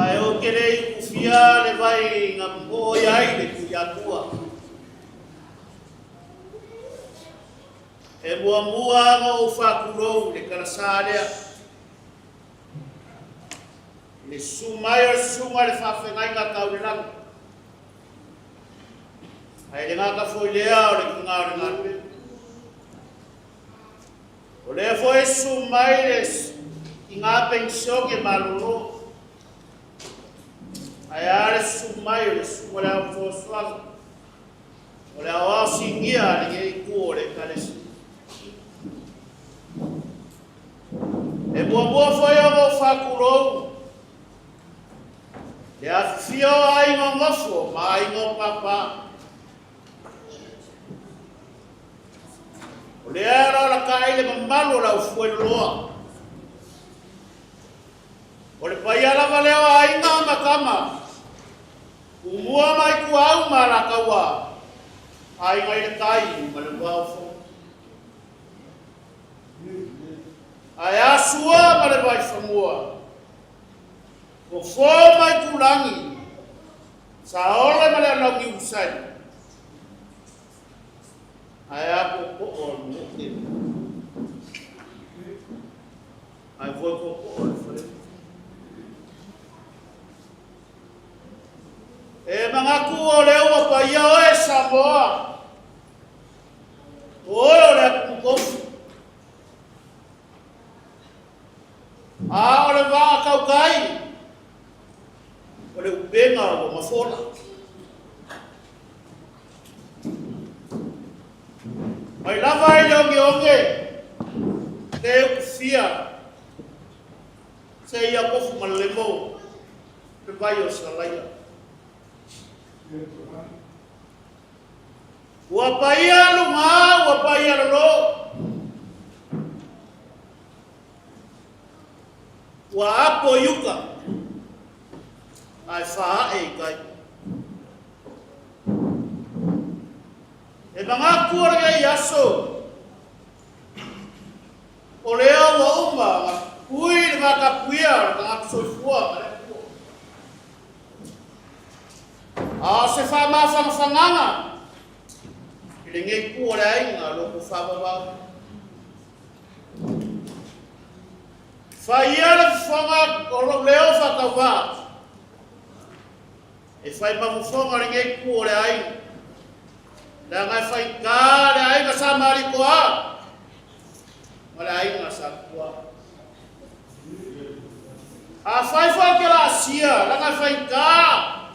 Ae ou te le i ukufia le vai na momoia ai le Tuiatua. E muamua ona ou faatulou i le talasa lea, i le susu mai o le susuga i le faafeagaiga tau i le lagi, ae le gata foi i lea o le tina o le galuega. O lea foi e susu mai le tina penisione malolo, ae a le susu mai o le susuga i le Ao Fesoasoani, o le aoao sinia a lenei itu o le Ekalesia. E muamua foi ona ou faatulou le afifio o aiga o Nofo ma aiga o Papa. O lea e alalatai le mamalu o le aufueloloa. O le paia lava lea o aiga ma tama, Tumua ma Ituau ma Alataua, Aiga i le Tai ma le Vao Fono. Ae a Sua ma le Vaifanua, Fofo ma Itulagi, Saole ma le Alauniulusai, ae a Tootoo o le Mote, ae foi Tootoo o le Fale. E manatu o lea ua paia oe Samoa, o oe o le atunuu tofi. A o le vaa tautai, o le upega ua mafola. Mai lava i le ogeoge, le ukufia, seia tofu ma le lemo, le vai o Salaia. Ua paia luga, ua paia lalo. Ua apo i uka, ae faae i tai. E manatu o lenei aso, o lea ua uma ona pui le vatapuia o le tagata soifua ma le Atua. A o se faamafanafanaga i lenei itu o le aiga loto faavavau. Fai ia le fofoga o lou leo faatauvaa e fai ma fofoga o lenei itu o le aiga, leaga e faigata le aiga Sa Malikoa ma le aiga Sa Tua. Afai foi ou te laasia, leaga e faigata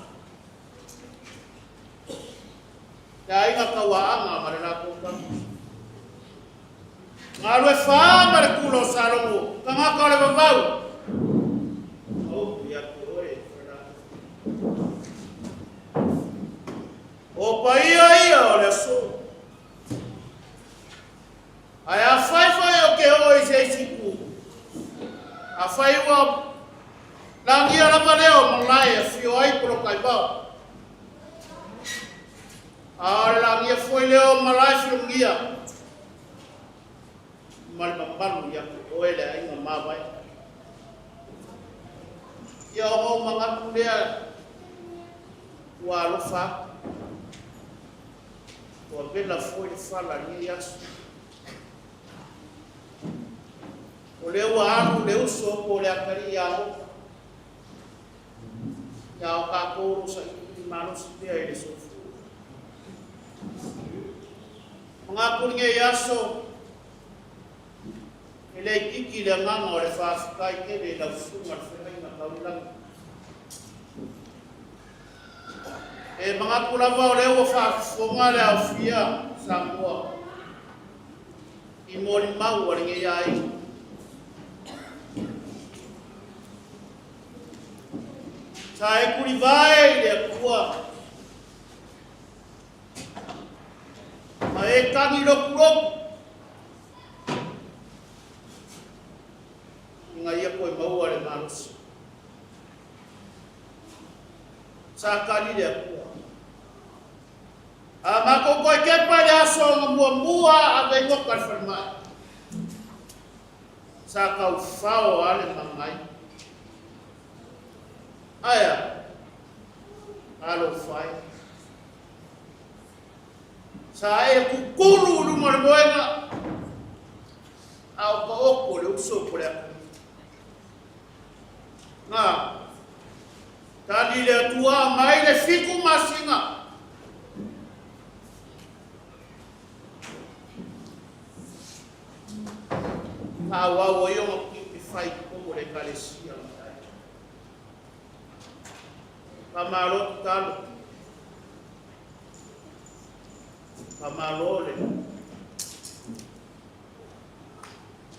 le aiga Tauaana ma le latou tama. Galue fa ma le kula o Salogo, tagata o le vavau. Aupi atu oe, O paia ia o le aso. Ae afai foi ou te oo i se isi itu, afai ua lagia lava lea o malae e afio ai Polokaivao, a o le lagia foi lea o malae Filogia ma le mamalu ia te oe le aiga mavae. Ia ona ou manatu lea ua alofa atu. Ua vela foi le fala i lenei aso. O lea ua alu le uso po o le atalii ia Lota. Ia o tatou o lo o sailiili malosi pea i le soifua. Manatu i lenei aso, e le itiiti le agaga o le faafetai tele i lau susuga le feagaiga tau i lagi. E manatu lava o lea ua faafofoga le aofia Samoa i molimau a lenei aiga. Sa e tulivae i le Atua ma e tagi lotulotu ina ia toe maua le malosi. Sa kali le Atua. A matou toe tepa i le aso na muamua ave ai Loka i le falemai. Sa taufao lava le magai. Ae a? Talofa e. Sa e kukulu i luga o le moega, a o ka oko le uso po le atunuu. Na tali le Atua mai le 7 masina. Faaauau ai ona tiute fai i totonu o le Ekalesia o le Aiga. Faamalo tatalo. Faamalo le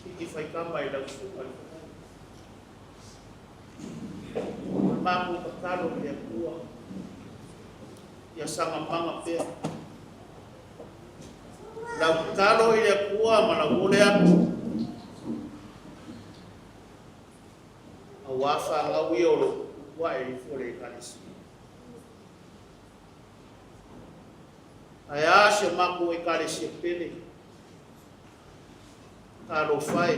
piki faitama i lau susuga i le Fofoga. O le matou tatalo i le Atua, ia saga maga pea. Lau tatalo i le Atua ma lau ole atu, aua fanau ia o lo o tutupu ae ifo le Ekalesia. Ae a si o matou Ekalesia pele, talofa e.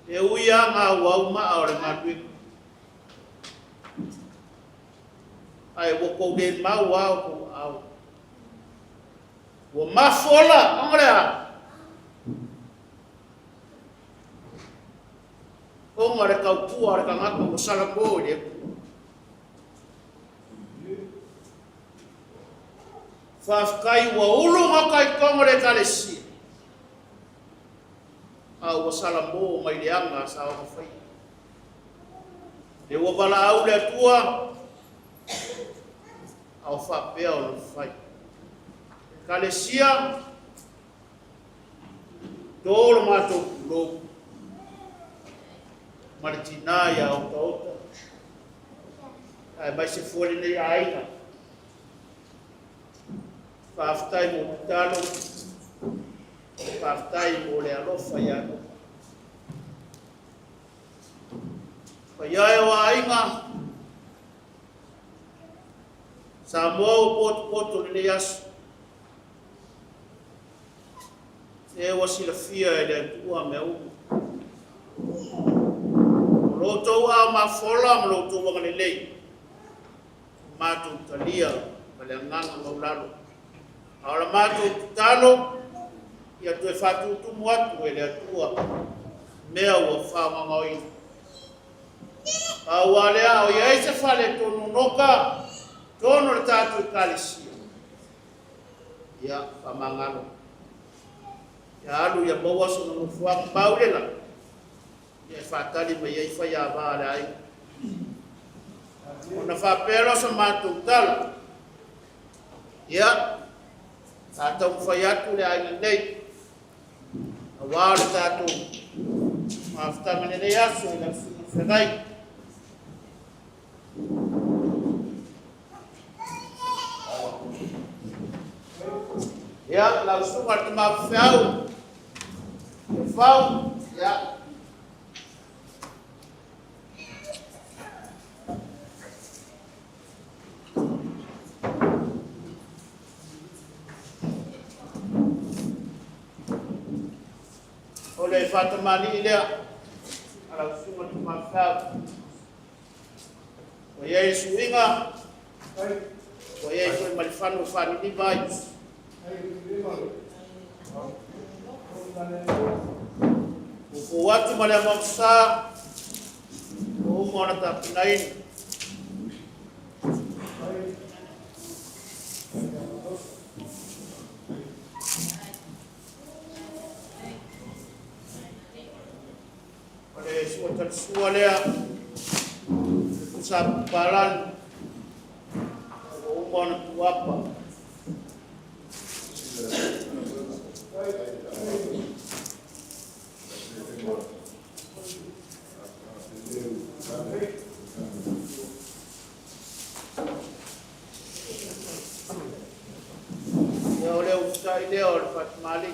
E ui lava nga auau maa o le galuega, ae ua tou le mau lava o tou aao. Ua mafola, ona le a? Ona le tautua a le tagata ua salamo i le Atua. Faafetai ua ulu gata i totonu o le Ekalesia, a ua salamo mai le aga sa ona faia. Lea ua valaau le Atua, a o faapea ona fai. Ekalesia, to lo matou pulou ma le tinā ia otaota, aemaise foi lenei aiga. Faafetai mo tatalo, faafetai mo le alofa ia te Paia e o aiga, Samoa ua potopoto lenei aso. E ua silafia e le Atua mea uma. O lo outou ao mafola ma lo outou agalelei, ua matou talia ma le agaga maulalo. A o la matou tatalo, ia toe faatutumu atu e le Atua mea ua faagaogaoina. Pau lava lea, a o i ai se fale tononoka tonu o le tatou Ekalesia, ia faamagalo. Ia alu ia maua sona nofoaga mau le lagi, ia e faatali mai ai faiava a le aiga. Ona faapea loa sa matou tala, ia, sa taumafai atu le aiga nei, aua le tatou mafutaga i lenei aso i lau Susuga Feagai. Ia, lau Susuga i le Tama Feau, Fau, ia, O le faatamalii lea a lau susuga Tumafeau. Ua i ai le suiga, ua i ai foi ma le fanu e faaniniva ai. Ua atu ma le amamsa, ua uma ona tapenaina. O le sua talisua lea, le pusa papalagi, ua uma ona tuapa. Ia o le usitai lea o le Fatumali.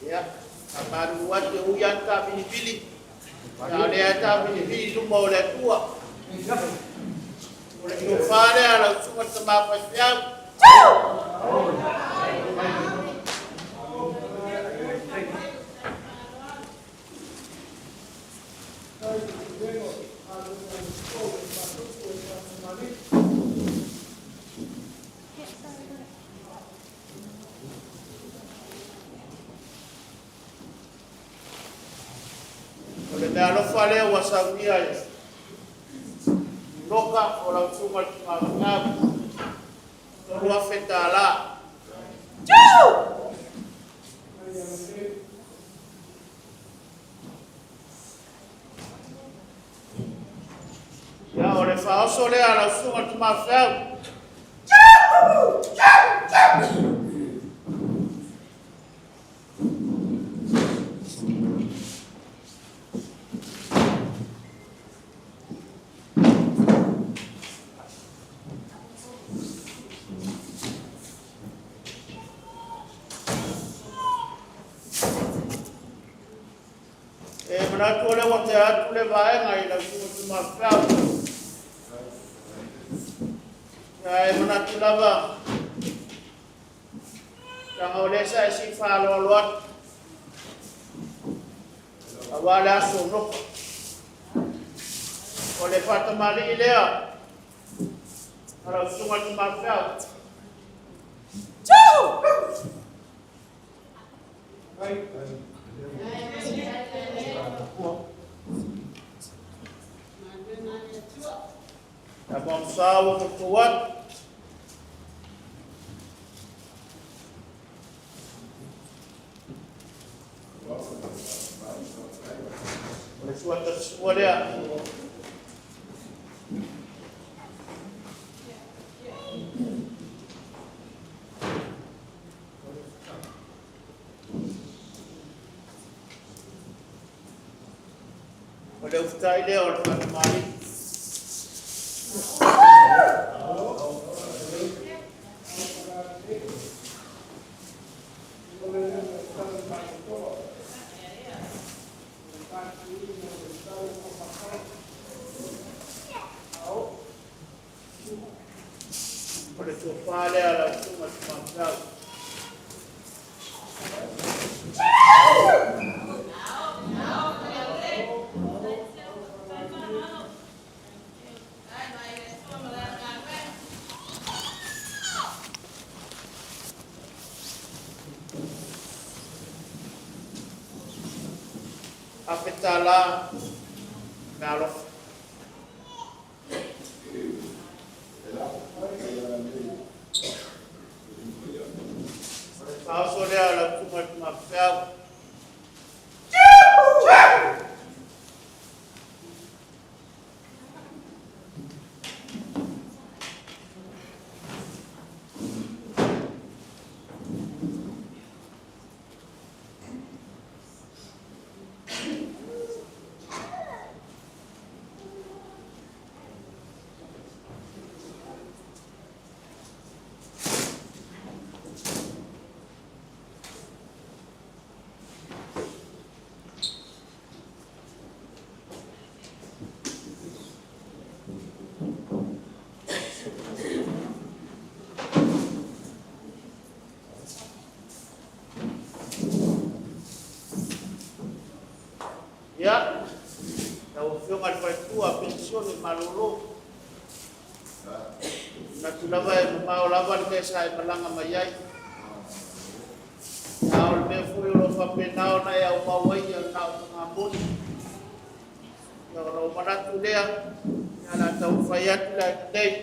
Ia, faamalulu atu e ui lava ina tavilivili, a o lea e tavilivili i luma o le Atua. O le tofa lea a lau susuga i le tama faifeau. O le meaalofa lea ua saunia e Noka o lau susuga i le tama faifeau, $3,000. Ia, o le faaoso lea a lau susuga i le tama faifeau. E manatu o lea ua tea atu le vaega i lau susuga i le tama faifeau. Ae manatu lava, leaga o lea sa e sii faaaloalo atu, aua le aso o Noka. O le faatamalii lea a lau susuga i le tama faifeau. Ia maumsā ua toutou atu. O le suatasua lea. O le ufutai lea o le faatamalii. O le tofa lea a lau susuga i le tama faifeau. $1,000 meaalofa. O le faaoso lea a lau susuga i le tama faifeau. Ia, lau Afioga i le faletua, penisione malolo. Manatu lava e mamao lava le mea sa e malaga mai ai. A o le mea foi o lo o faapena ona e aumau ai na o tagamoni. Ia, ona ou manatu lea, ia o le a taumafai atu le aiga nei.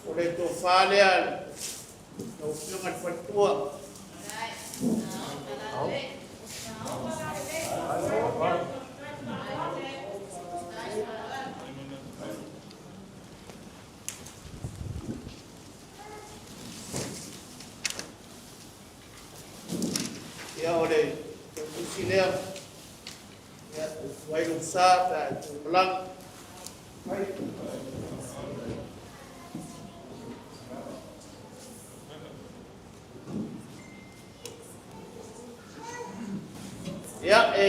O le tofa lea lau Afioga i le faletua. Ia, o le tusi lea. Ia, e tuai lou sa pe a e tu malaga. Ia, e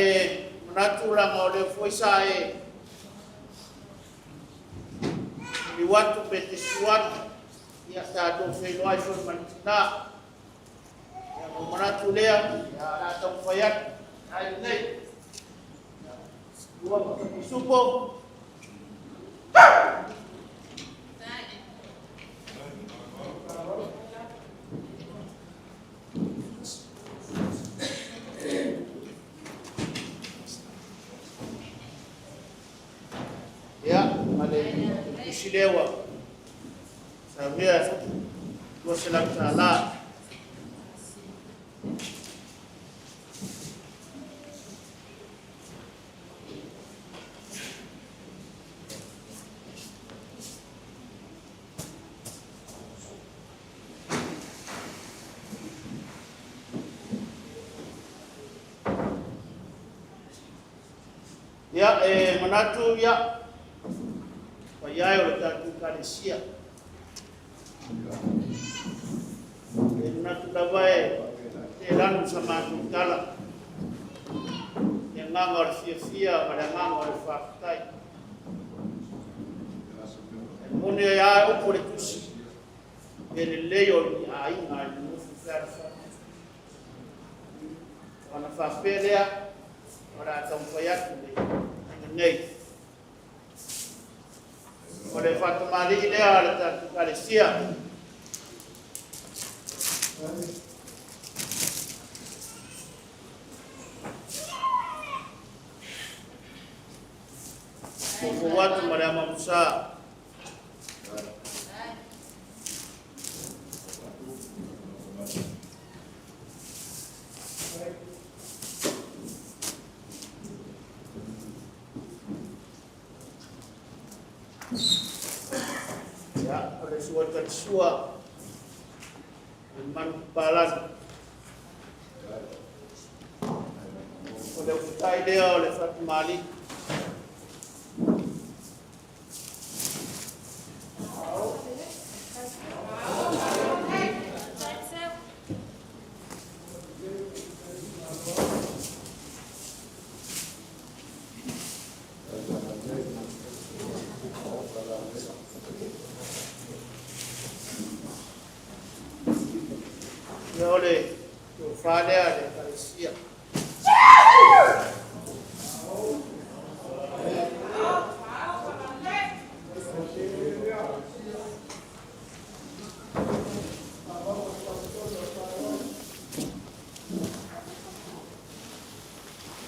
manatu leaga o lea foi sa e liliu atu pe e te susu atu, ia tatou feiloai foi ma le tina. Ia ona ou manatu lea, ia o le a taumafai atu le aiga nei. Ua pisupo. Ia, ma le tusi lea ua saunia $200. Ia, e manatu, ia, paia e o le tatou Ekalesia. E manatu lava e telanu sa matou tala, i le agaga o le fiafia ma le agaga o le faafetai. E moni ai lava upu o le Tusi, e lelei o ni aiga e nonofo fealofani. Ona faapea lea, o le a taumafai atu le aiga nei. O le faatamalii lea a le tatou Ekalesia, foufou atu ma le ama musa. Ia, o le sua talisua, le manupapalagi. O le ufutai lea o le faatamalii. Ia, o le tofa lea a le Ekalesia.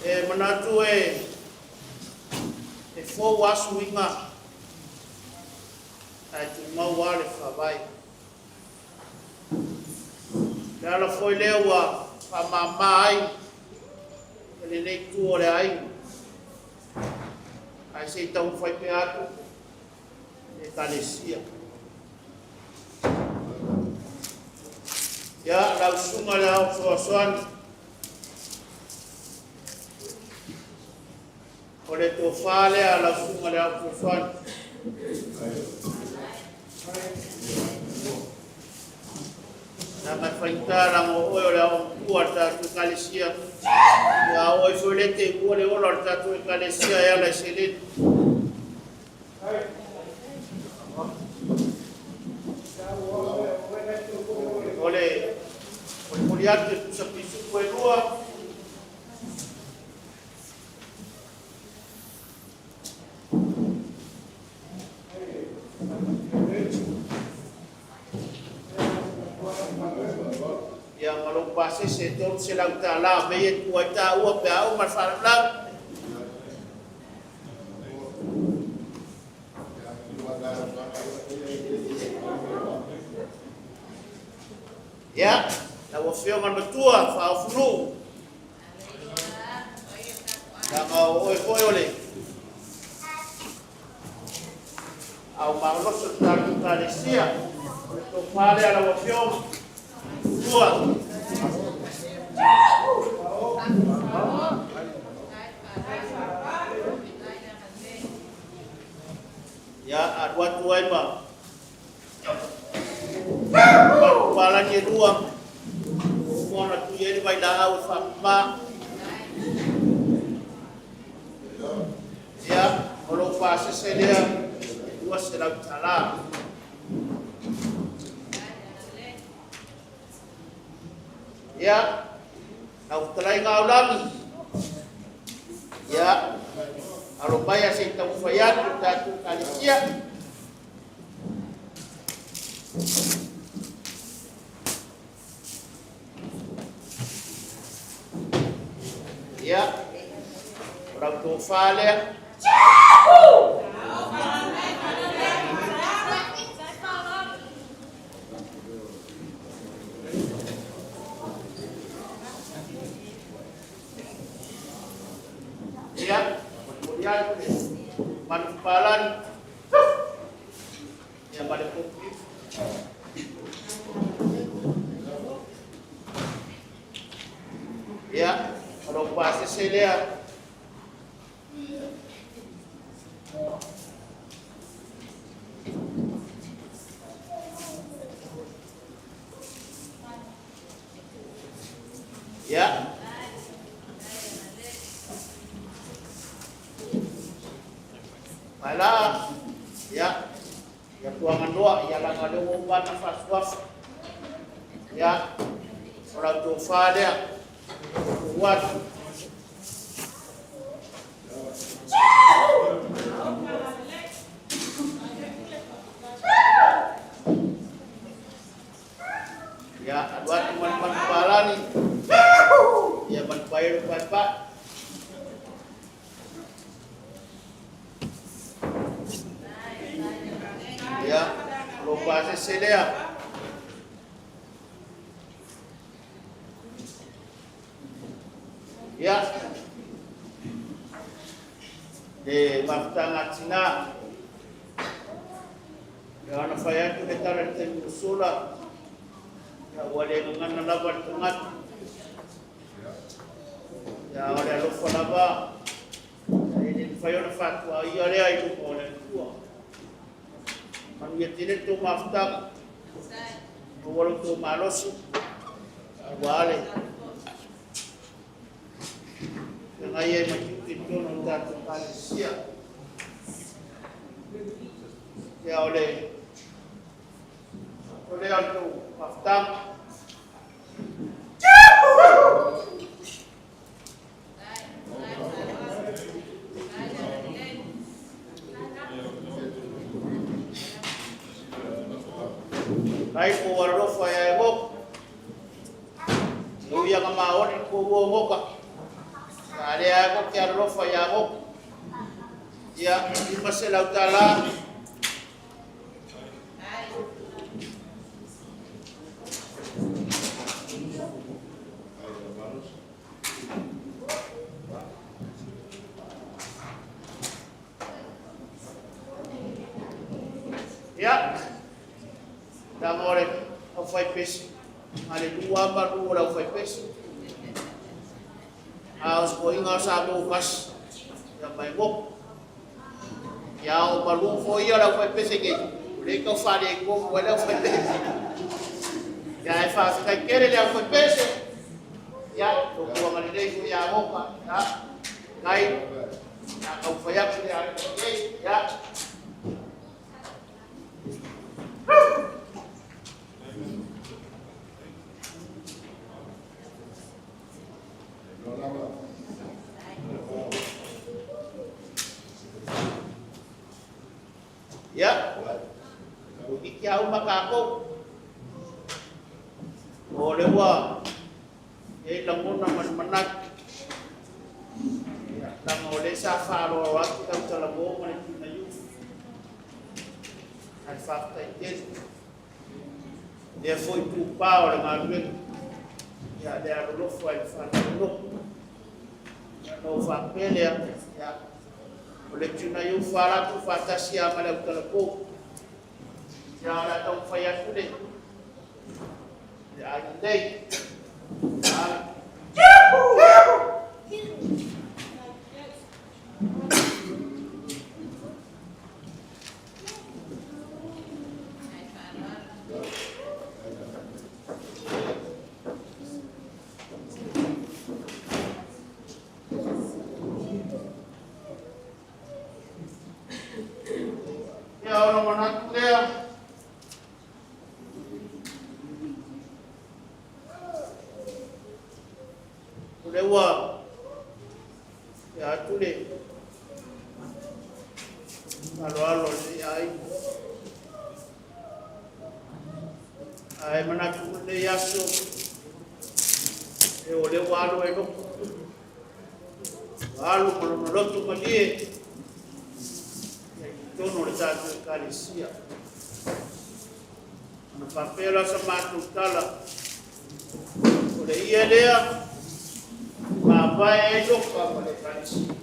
E manatu e fou lava suiga ae tumau lava le faavae. O le ala foi lea ua faamama ai lenei itu o le aiga. Ae se i taumafai pea atu le Ekalesia. Ia, lau susuga i le Ao Fesoasoani, o le tofa lea a lau susuga i le Ao Fesoasoani. Leaga e faigata leaga o oe o le aomatua a le tatou Ekalesia. Ia o oe foi lea e te uua le ola o le tatou Ekalesia e ala i seleni. O le molimoli atu e tusa pisupo e lua. Ia ma lou pasese e $300 mea ia e tuu ai taua pe a uma le faalavelave. Ia, lau Afioga i le Matua, Faaofunuu, leaga o oe foi o le ao malolosi o le tatou Ekalesia, o le tofa lea a lau Afioga, Matua. atu ai ma manupapalagi e lua ua uma ona tui ai le vailaau e faamama. Ia, o lou pasese lea e $200. Ia, lau fetalaiga Aulagi, ia, alo mai a se i taumafai atu le tatou Ekalesia. Ia, o lau tofa lea. Ia, molimoli atu le manupapalagi ia ma le kopi. Ia, o lou pasese lea. Ia. Mai la, ia, ia tuaganoa, ia laga lea ua uma ona faasuafa. Ia, o lau tofa lea, tuu atu. Ia, alu atu ma le manupapalagi, ia ma le paelo paepae. Ia, o lou pasese lea. Ia, le mafutaga a tina. Ia ona fai atu le tala i le taimi ua sola, ia ua le gagana lava le tagata. Ia o le alofa lava, e le mafai ona faatuaia lea i luma o le Atua. Manuia tele le tou mafutaga, maua lo outou malosi, aua le feagai ai ma tiute i totonu o le tatou Ekalesia. Ia o le o lea o le tou mafutaga. Ai ko alalofa ia e ngoko. E ui anga maoni ko ua ngoka. Ka lea e ko ke alalofa ia ngoko. Ia, $500. Ia, tama o le aufaipese, a le lua ma lua o le aufaipese. A o se koiga o Samoa kasi, ia mai ngoko. Ia o malu foi ia le aufaipese nei, o lea tau faaletonu ai le aufaipese. Ia e faafetai tele le aufaipese, ia lo outou agalelei foi ia Roka, ia, nai, ia taumafai atu le aiga nei, ia. Ia, toeitiiti lava uma tatou. O lea ua i ai lagona ma le manatu. Ia, leaga o lea sa faaaloalo atu le autalavou ma le Tinaiu. Ae faafetai tele. Lea foi itupa o le galuega, ia le alolofa i le faanolonoko. Ia ona ou faapea lea, ia, o le Tinaiu faalatu faatasi lava ma le autalavou. Ia, o le a taumafai atu le aiga nei. Ia atu le aloalo o lenei aiga. Ae manatu lenei aso, e o lea ua alu ai loko. Ua alu ma lona loto malie ia i totonu o le tatou Ekalesia. Ona faapea la sa matou tala, o le ia lea, mavae ai loka ma le Ekalesia.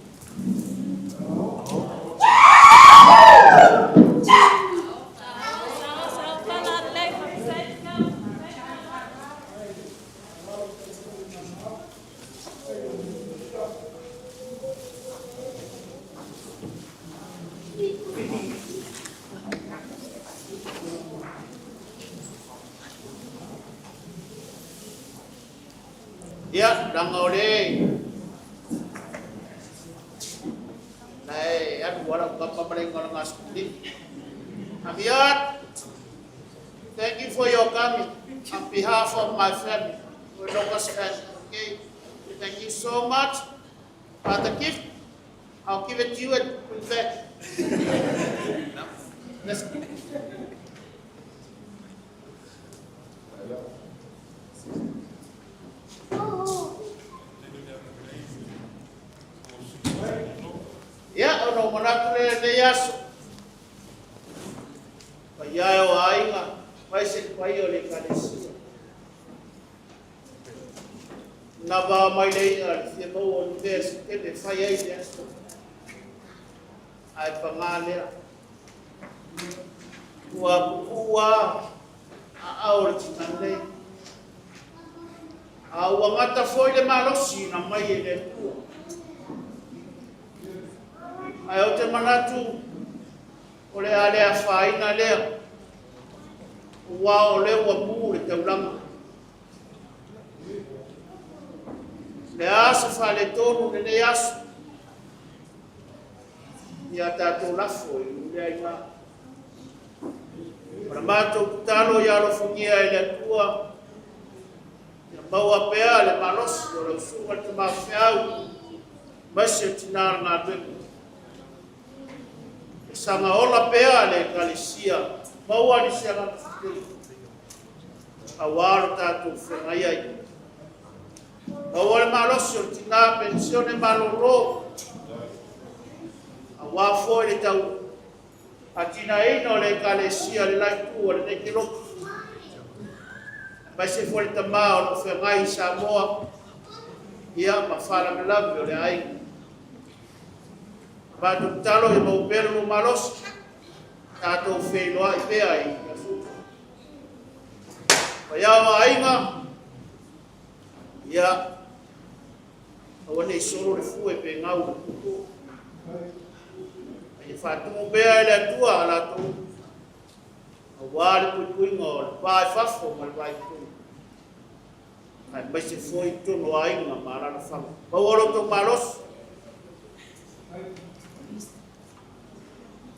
Ia, laga o le na e alu ala kapa ma le ingoa o. Amiat, thank you for your coming on behalf of my family, Locust family, okay? Thank you so much. For the gift, I'll give it to you and put it back. Let's go. Ia, ona o manatu le nei aso. Pa ia o aiga, mai se pai o le Ekalesia. Na va mai le ia le fia mau o le mea se tele fai ai le aso. Ai pa ngā lea. Ua pupua a au le tinanei. A ua ngata foi le malosi na mai e le Atua. Ae o te manatu o le a le afaina lea. Ua o le ua mu le taulaga. Le aso fale tonu le nei aso. Ia tātou lafo i le aiga. O le matou tatalo ia alofagia e le Atua. Ia maua pea le malosi o le usuga le tamafeau. Mai se tina le galuega. E sanga ola pea le Ekalesia. Maua ni se agata fitei. Auā lo tātou whengai ai. Maua le malosi o le tina pensione malolo. Auā foi le tau atina ina o le Ekalesia le laitu o le nei keloki. Mai se foi le tamā o lo whengai i Samoa. Ia ma whalamelave o le aiga. Matou tatalo i mau pea lo malosi. Tātou wheiloa i pea i asu. Pa ia o aiga. Ia. Aua nei solo le fue pe ngau le pupu. Ai e whātumu pea e le Atua a latou. Auā le puipuiga o le pa e fafo ma le vai tonu. Ai mai se foi tonu aiga ma alalafaga. Maua lo tau malosi.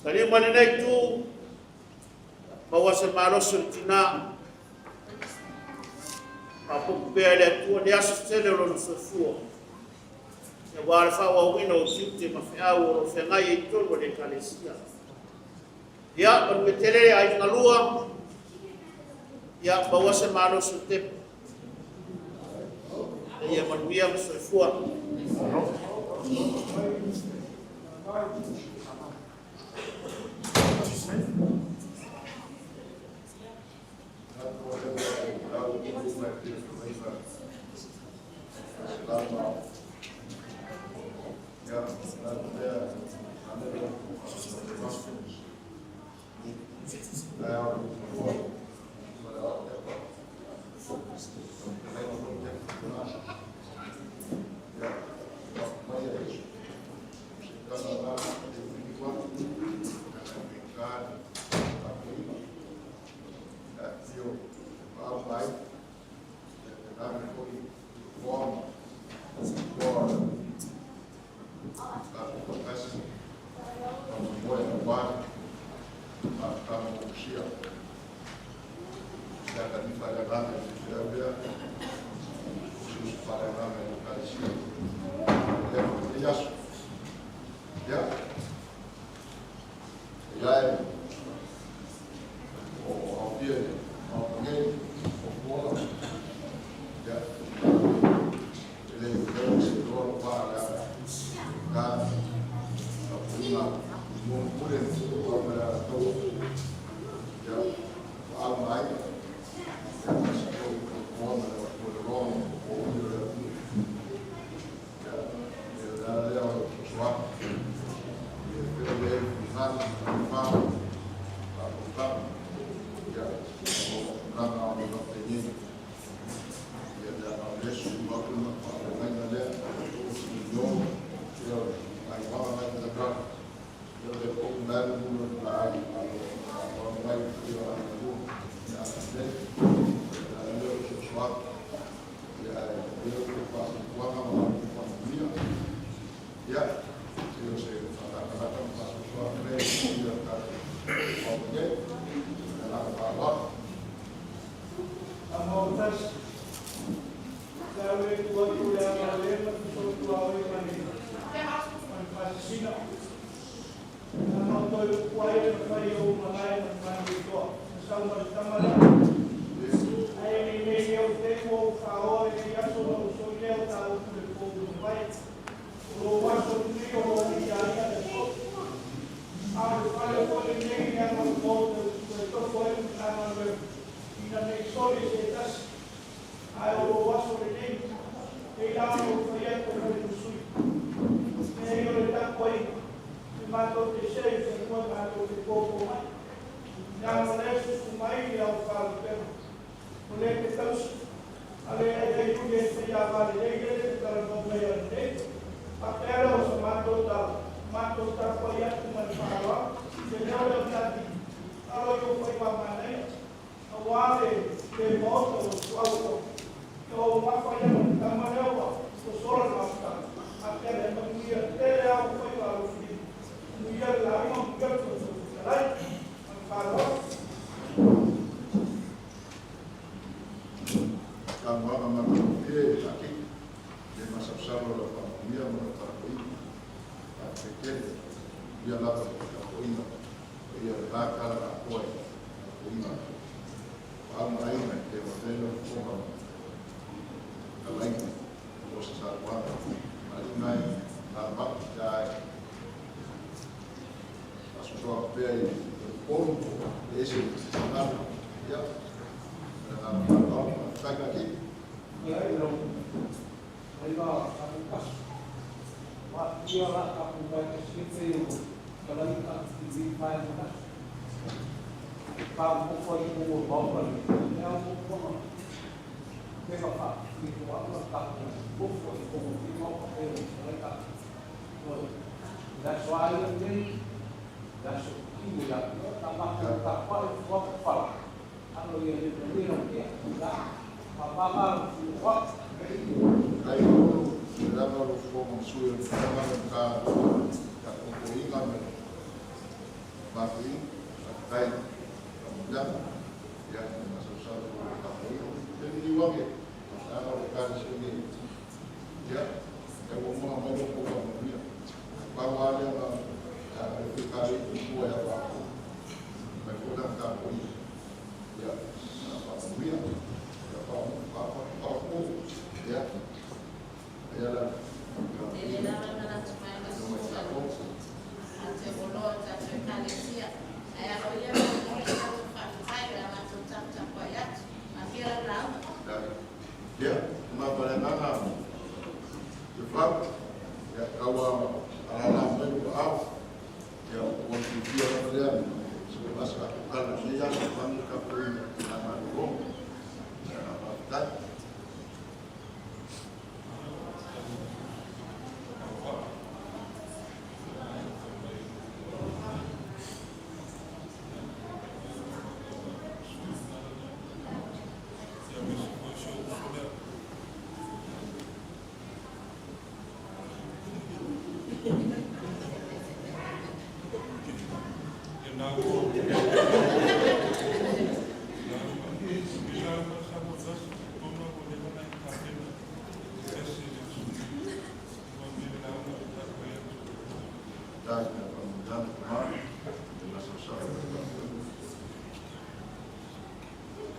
Taliu mai lenei tu, maua se malosi o le tinā. Faaopoopo pea e le Atua ni aso tele o lona soifua. Ia ua le faaauauina o tiute ma feau o lo feagai ai i totonu o le Ekalesia. Ia, manuia tele aiga galua. Ia, maua se malosi o tepu. Ia manuia ma soifua. Yes.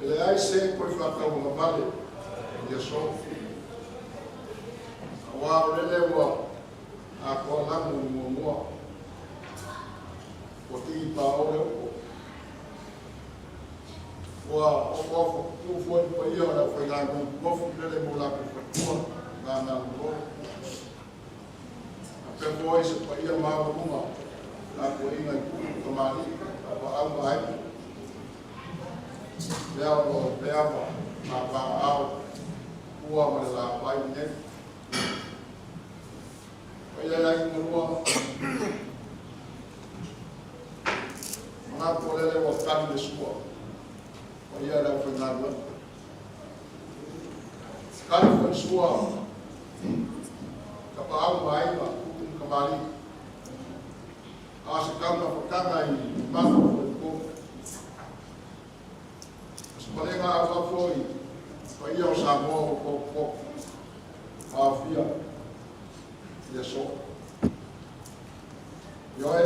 E leai se koe whakauga i aso. Aua o lele ua a koa lamu i muamua. Ua tigi pa o le upo. Ua ofo ofo tu fua i pa ia o le whai ngā mofu lele mo la ku whatua ngā ngā ngō. A pe fo se pa ia maa lunga la ko inga i kuku ka mali a pa au mai. Lea o pea ma ma pa au ua ma le la pai nei. Pa ia ia i ngurua. galuega. Kali foi sua tapaau ma aiga, upu ma kamali'i. A o se taumafataga i mafa o faleupolu. O se palega auau foi i paia o Samoa ua potopoto ma aofia i aso. Ioe,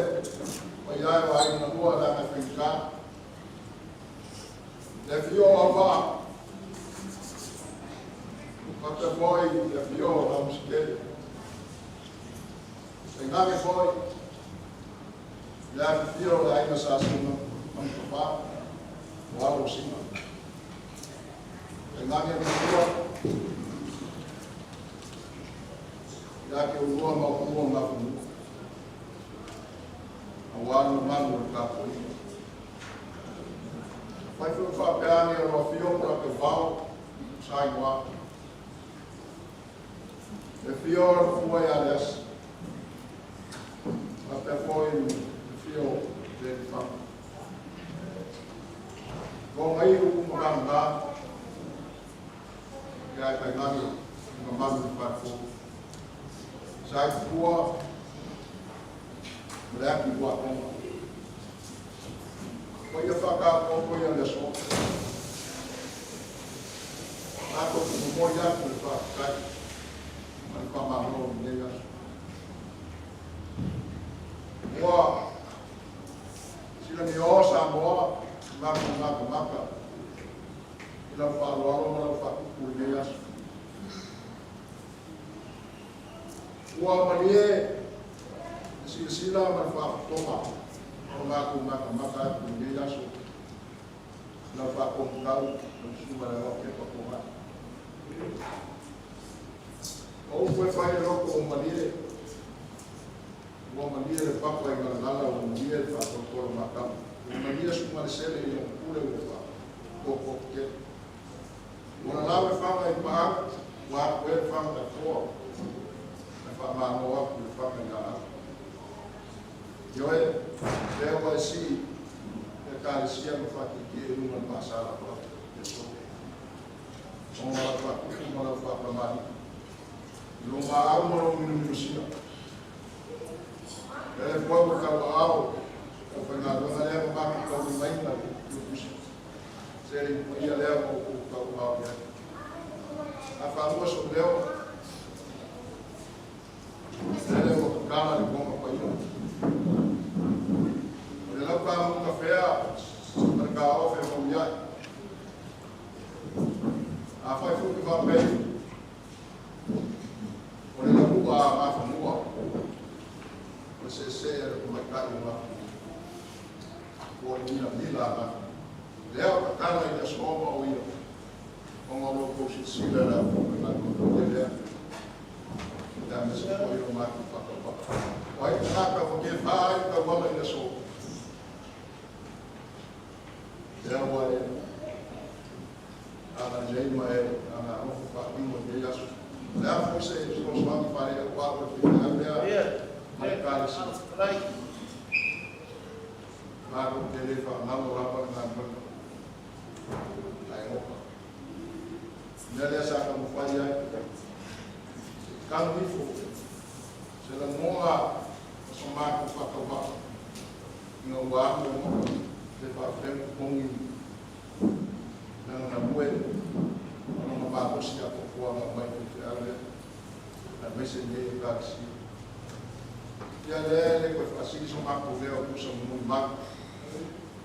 paia e o aiga na lua leaga e faigata. Le afio o Auvaa, faapea foi le afio o Laumasikele. Tainane foi le afifio o le aiga Sa Seumanutafa o alo o Sina. Tainane le matua ia Keulua ma Opua ma Afanua, aua le mamalu o le tapuaiga. Afai foi ua faapea ane o lo afio Polataivao Fosi, le afio o le Fua ia Leasi, faapea foi le afio o Leifaga. Logo upu ma vagana, ia ae tainane le mamalu i le faifo. Sa i tupua ma le ati ua atonga. Paia faataupou ia le aso. Tatou te momoli atu le faafetai ma le faamalo i lenei aso. Ua silafia Samoa matou matamata i lau faaaloalo ma lau faatupu i lenei aso. Ua malie le silasila ma le faafofoga o le matou matamata atu i lenei aso i lau faatonutau lau susuga i le Aoao Kepa Polai. O upu e fai i le loto ua malie, ua malie le papa i galagala, ua malie le faatolotolo matau, ua malie sugalesele i lona pule ua faatototetele. Ua lalau le faga i paau, ua atu e le faga i foa, ae faamalo atu le faga i laau. Ioe, lea ua e sii le Ekalesia ma faatietie i luga o le maasala o Iesu. Ona lau faatupu ma lau faakamali'i, i lou maau ma lou minuminusia. Lele foi ua tauaao lau faigaluega lea ma matou taulimaina i le tusi. Se le paia lea ua ou tauaao i ai. A faalua sou leo, lele ua tatala le goga paia. O le laupa kafea ma le kaofe mauiai. Afai foi faapei, o le lauua a mafanua, o le seesee a le tamaitai o mafanua. O le milamila a mafanua. Lea o tatala i le aso ma o ia, ona o lo tou silasila i le aufaigaluega paia lea. Le aemaise foi o matou faatauvaa. O ai tagata ua tefa ai le tauala i le aso. Lea ua e agalelei ma e agalofa faatino i lenei aso. O le a foi se fesoasoani faale-auau o le faifeau lea ma le Ekalesia. Matou te le faagalo lava le galuega ae oka. Mea lea sa taumafai ai, se i tanu ifo se lagona o so matou faatauvaa ina ua alu e moka pe faafefea ona totogi lana galue ma lona malosi atoatoa na aumai i faifeau lea aemaise lenei Ekalesia. Ia lea e le toe faasili so matou leo e tusa ma molimau,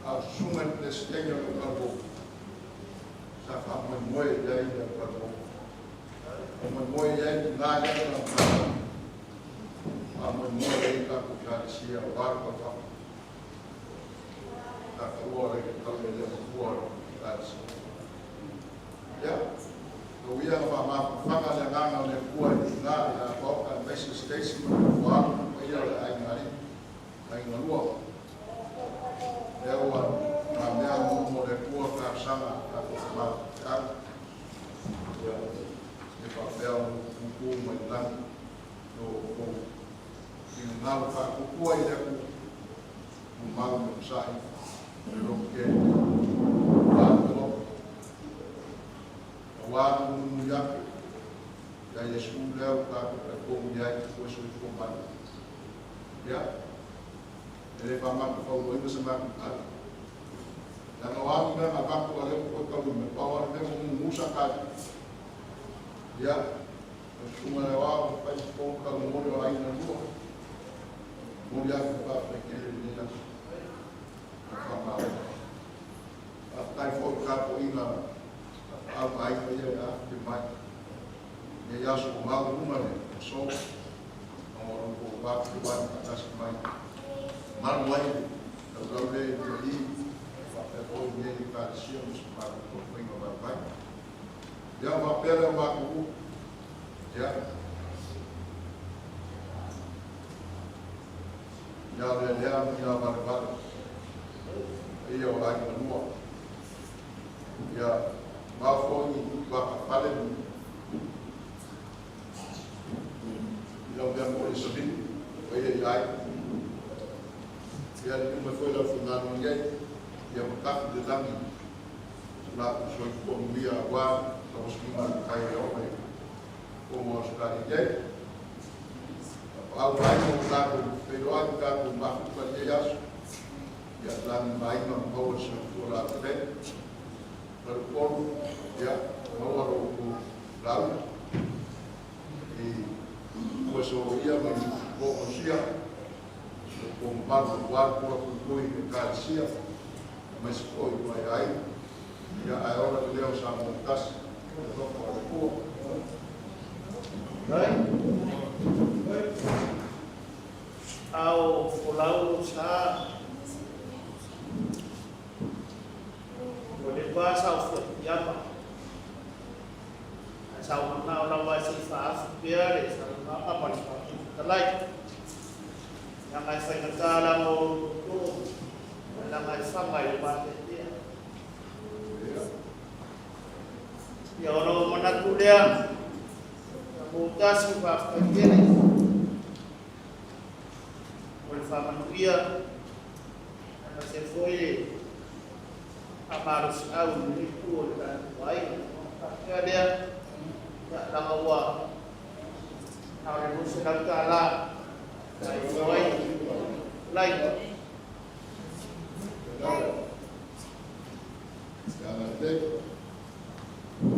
a o susuga i le Peresetene o le autalavou sa faamoemoe i ai le autalavou. Faamoemoe i ai tina lea ma lana tama, faamoemoe i ai le tatou Ekalesia aua le tauvaga. Sa taua le taulelea matua o le Ekalesia. Ia, tau ia na faamafanafana le agaga o le Atua i le tina ia Paoka aemaise Stacy ma le nofoalu ma le paia o le aiga alii, aiga lua. Lea ua mamea mo le Atua talosaga a tatou tama. Ia, e faapea ona tutu mai le lagi lo outou finagalo faatuatua i le Atua, tumau le onosai ma le lototele. Auā na mulimuli atu ia Iesu lea ua tatou talitonu i ai e toe soifua mai. Ia, e le faamatafauluaina se matou tala. Leaga o a ni mea na avatu a o lea ua toe taunuu mai, pau lava le mea ua gugu Satani. Ia, lau Susuga i le Aoao, ua fai si fono taumomoli o aiga e lua. E momoli atu le faafetai tele i lenei aso ma le faamalo. Faafetai foi i le tapuaiga a Tapaau ma Aiga ia e afifio mai i lenei aso ua maualuga le aso ona o lo outou mafifio mai ma faatasi mai e malu ai le laulau lea i UAE faapea foi lenei Ekalesia ma si o matou taumafaiga vaivai. Ia ona faapea lea o matou upu, ia, ni a lealea ma ni a valevale, paia o aiga e lua, ia mamao foi ni tuafafale i lau mea momoli e savili, paia i aiga. Ia liliu mai foi le aufaigaluega nei, ia matafi le lagi i so latou soifua manuia aua le tauasuina o le tai e oo mai i totonu o Ausetalia nei. Tapaau ma Aiga ua tatou feiloai ma tatou mafuta i lenei aso, ia lagima ma maua le soifua laulelei. Faleupolu, ia maua lo outou lauga i fuesoia ma i toomanusia so outou mamalu aua le pula puipui i Ekalesia aemaise foi o nai aiga. Ia ae ola le leo o Samoa ua tasi i le alofa o le Atua. A o folau lou sa, ua leva lava sa ou fia piiama, ae sa ou manao lava se i faaafu pea le saunoaga ma le Fofoga Fetalai, leaga e faigata lava o outou too, leaga e faga i le vateatea. Ia ona ou manatu lea, ia Poutasi, faafetai tele mo le faamanuia, aemaise foi le faamalosiau i lenei itu o le tatou aiga. Ona faapea lea, ia, leaga ua na o le $200 na ifo ai lai.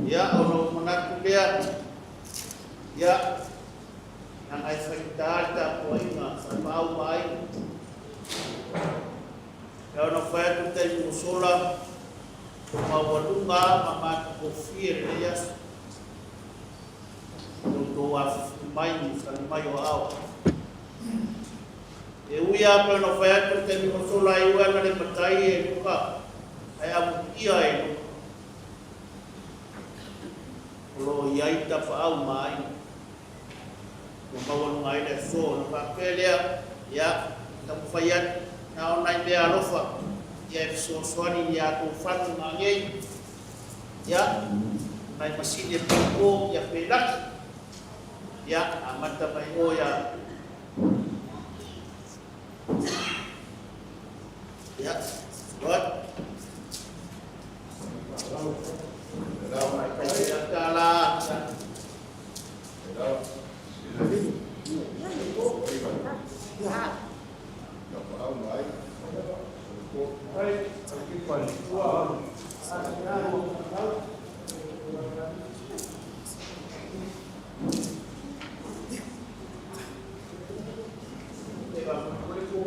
Ia, ona ou manatu lea, ia, leaga e faigata le tapuaiga a Tapaau ma Aiga. Ia ona fai atu i taimi ua sola, ua maualuga ma matagofie lenei aso. I lo outou afifio mai ma tali mai o aao. E ui lava pei ona fai atu i le taimi ua sola e ui lava ina le matai e Luka, ae amuia e Luka. O lo o i ai Tapaau ma Aiga. Ua maualuga ai le aso. Ona faapea lea, ia, taumafai atu, na o nai mea alofa, ia e fesoasoani i a outou fatu magei, ia, o nai masini e popo, ia pelaki, ia, amata mai o ia, ia, what?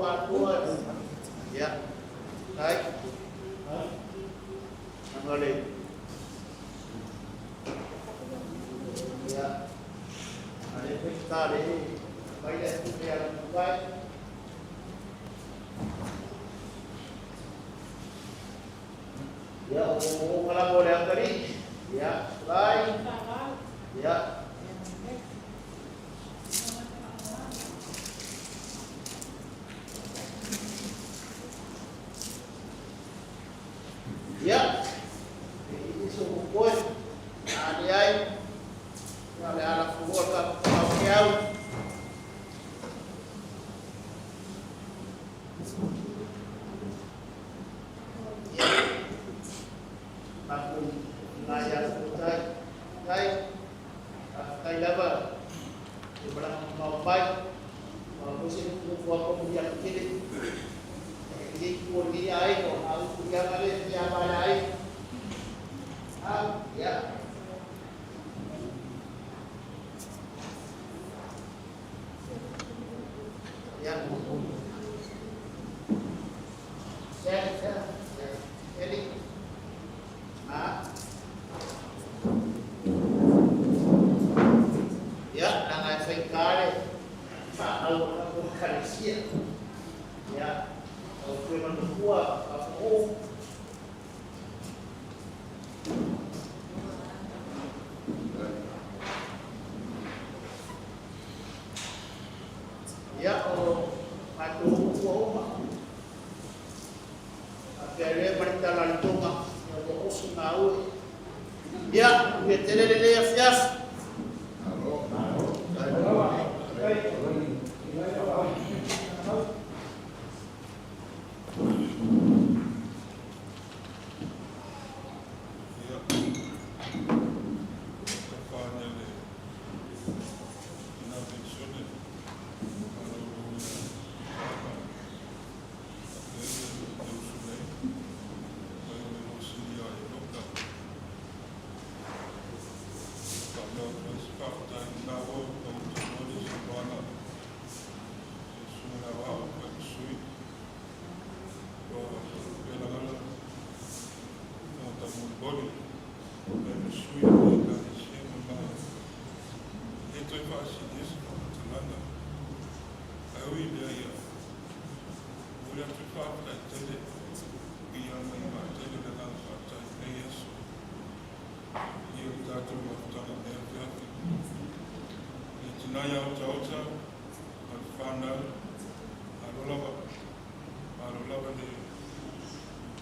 $10. Ia, ai. Angale. Ia. Ale pesta le mai le tu le ala vai. Ia, o kala mo le akari. Ia, lai. Ia. Ia, e i so koe, a le ai, ia le ala fua ka ka ke au. Ia, maku ngai ala tai. tua ko mu ya kele ni ko ni ai ko au ku ya male ya male ai ah ya ya ya ya Eli ah ya nanga fai kare fa au au kalesia ya au kue manukua au. Ya o atu ua uma a pere marita la tonga ya o osu na ue ya me telele ya fias. Alo. Ia, tafāne le ina pensione, malo lo ia aka, e le usu nei, mai o le rosili a e loka. Ka mea o se whaatai nā o o te moni se wāna, e sunga na wā o ka sui, o e langala, o ta moni boli, e le sui o ka se ma e toi whaasini se whakatalanga. Ai ui lea ia, o le atu whaatai tele, i a mai wā tele le ngā whaatai nei aso. I o tātou whakatanga mea whiawhi. E tinai au ota, a le whānau, a lo lava, a lo lava le,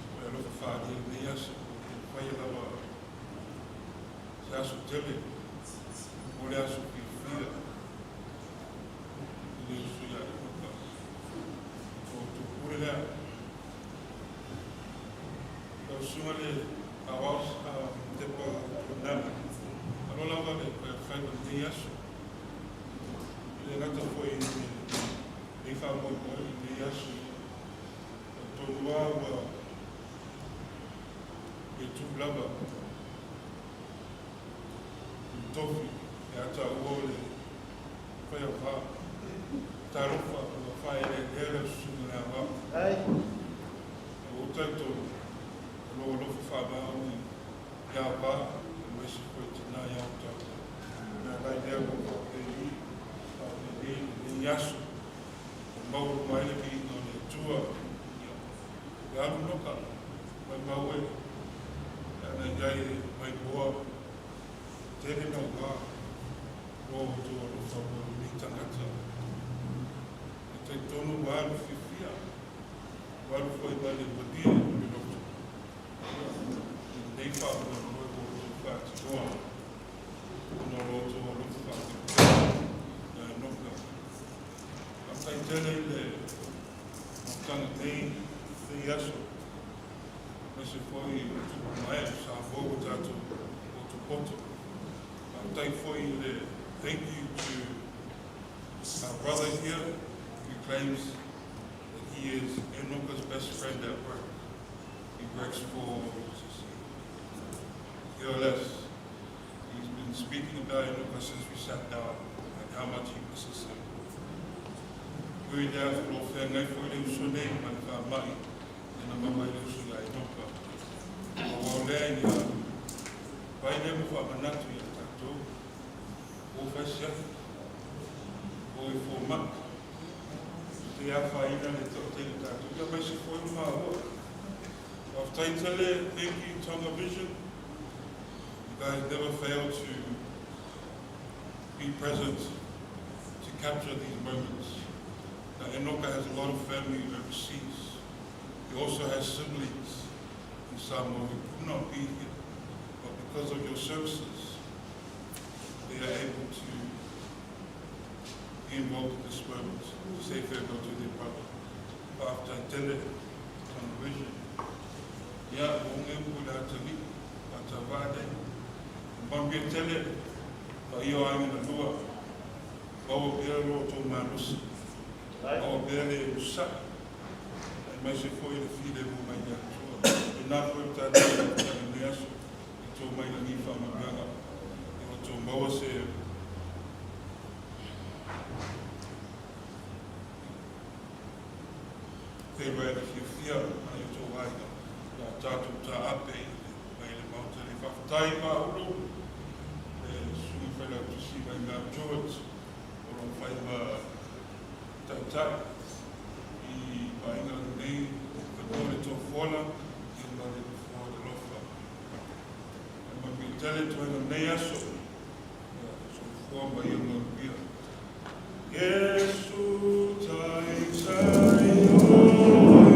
o le alofa whaali nei aso, o whai lava, se aso tele, o le aso whiwhia, i le usu ia e hoka. O tū lea, o sunga le awaos a te pa nana. Alo lava le pa whai o nei aso. I le ngata foi i nei wha moi moi i nei aso. O tō wā ua e tū lava. I tofi e ata ua le whai o wā. Tarofa ua whai le lere o sunga le awa. Ai. O taito, o lo alofa whaamaoni ia wā, e wesi koe te nā ia o tau. Nā lai lea mo whapeni, whapeni, le aso, o mauru mai le ki no le tua, ia, e alu noka, mai mau e, ana iai e mai boa, tene nau wā, lo o tō alofa mo le tangata. E te tonu wālu whiwhia, wālu foi mai le malie o le loto. I nei wha mo mo o tō whātinoa, o no lo tō alofa whātinoa, ia e noka. A tai tele i le tanga nei, nei aso, me se foi o tupu mai, sa fō o tātou o tō poto. A tai foi i le thank you to our brother here who claims that he is Enoka's best friend at work. He works for ELS. He's been speaking about Enoka since we sat down and how much he misses him. Ui lea lo whea ngai fo le uso nei ma le wha mai e na mama i le uso ia Enoka. O wau lea ia vai lea mo wha manatu ia tātou o whaisia o e fō maka. Te a whaina le tau te le tātou. Ia mai se fōi mā hoa. Whaftai tele, thank you Tonga Vision. You guys never fail to be present to capture these moments. Now, Enoka has a lot of family overseas. He also has siblings in Samoa who could not be here. But because of your services, they are able to be involved in this moment, to say farewell to their brother. After tele, Tonga Vision. Ia, o nge pu le atali, ata vade. Mambia tele, pa ia ainga na lua, maua pera lo tō malosi. O pea le usa'i, aemaise foi le filemu mai le Atua. Pena foi o tatou i lenei aso, i tou mai lagi faamanuiaga, ia outou maua se feiloaiga fiafia ma nai o outou aiga, o le a tatou taape mai le Maota nei. Faafetai Maulu, le Susuga Failautusi Vaimea George, o lo o fai ma taitai i vaaiga lenei, fanua le tofola, ia ma le nofoa o le alofa. E manuia tele toega lenei aso, ia soifua ma ia manuia. Iesu taitai oe,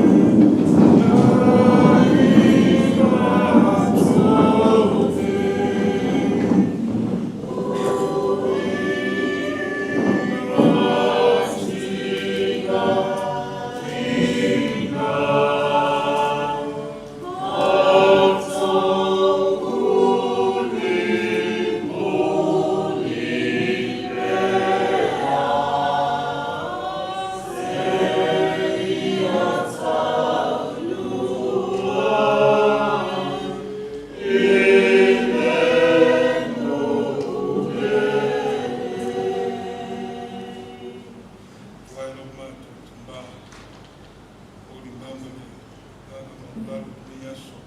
Tuai lo matou Tama, o limau ma le agaga maualalo i lenei aso,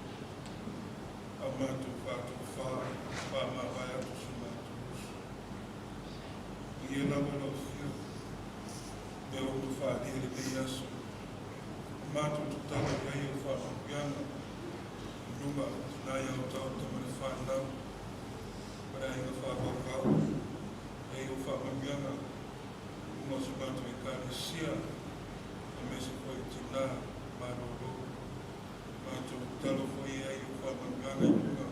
a o matou faatofa, faamavae atu si o matou uso. Ia lava lau Afioga, mea ua faaalia i lenei aso. O matou tatalo i ai o faamanuiaga, i luga o tina ia otaota ma le fanau, ma le aiga faavauvau, e ai o faamanuiaga, luga o si matou Ekalesia, aemaise foi o tina malolo. Matou tatalo foi e ai o faamanuiaga i luga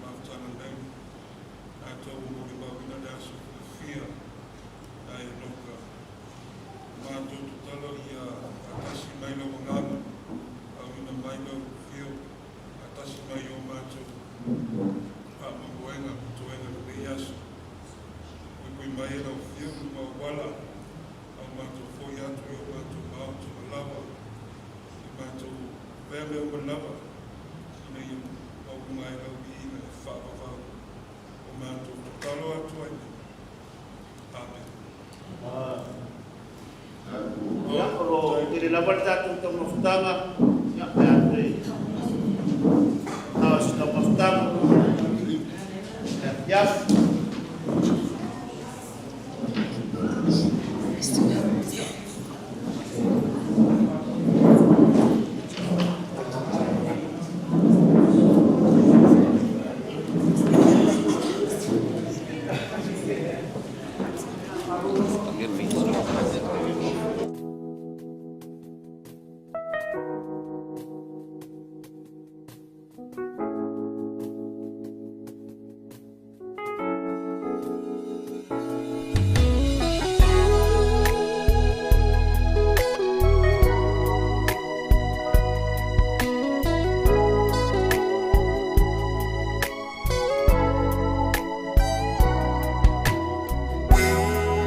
mafutaga nei, tatou molimauina le aso fiafia ai Enoka. Matou tatalo ia faatasi mai lau agaga, auina mai lau fio, faatasi mai o matou faamoemoega ma toega lenei aso. Puipui mai e lau fio ma auala, au matou foi atu i o matou maota ma lawa, i matou vea mea uma lava, ina ia maualuga ai lau viiga e faavavau. O matou tatalo atu ai nei. Amen. Ia, o lo o tele lava le tatou taumafataga, ia, pe a toe ao se taumafataga. Le afiafi.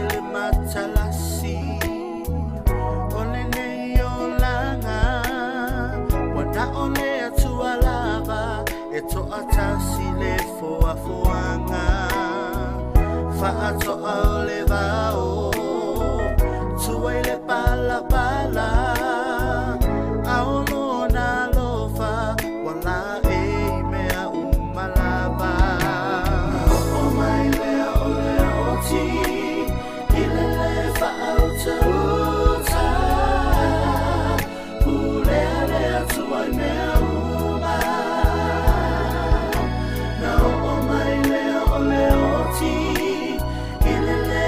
Le matalasi o lenei olaga ua na o le Atua lava e to'atasi le foafoaga fa'ato'a o le vao tuai le palapala ao lona alofa ua la'e i mea uma lava o mai lea o le oti i le lē fa'autauta pulea le Atua i mea uma na oo mai lea o le oti i le lē.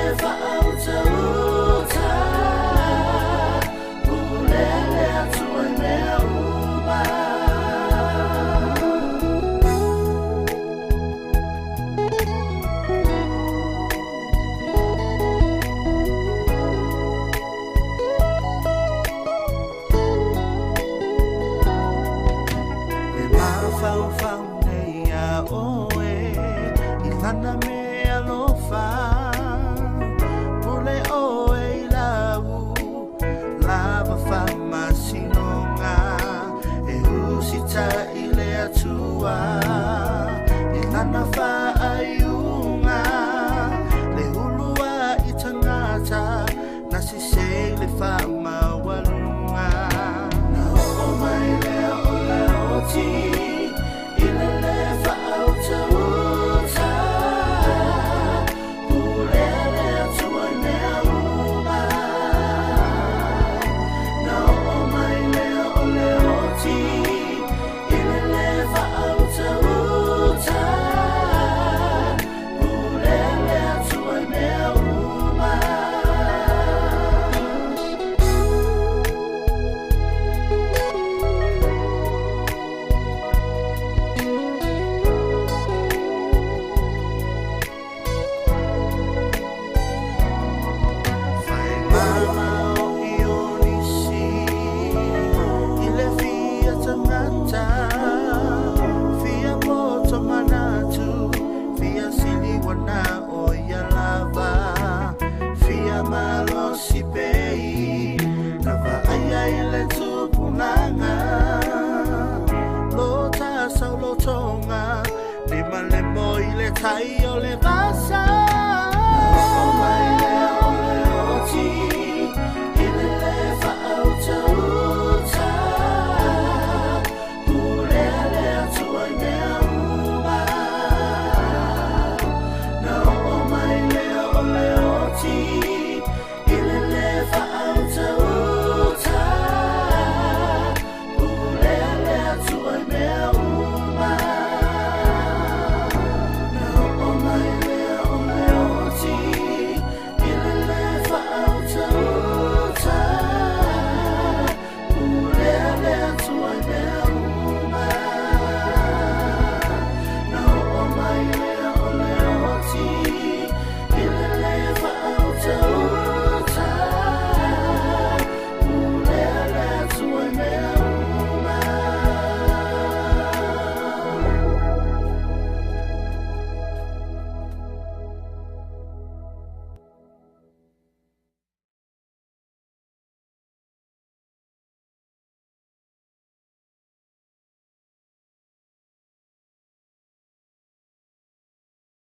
Atua i lana faaiuga le ulua i tagata na sisei le faamaualuga na oo mai lea o le oti i le lē faautauta pulea le Atua i mea uma na oo mai lea o le oti i le lē faautauta pulea le Atua i mea uma. Fai mama o Ionisi i le fia tagata fia poto manatu fia siliwana o ia lava fia malosi pei na vaaia i le tupulaga lo tasaulotoga limalemo i le tai.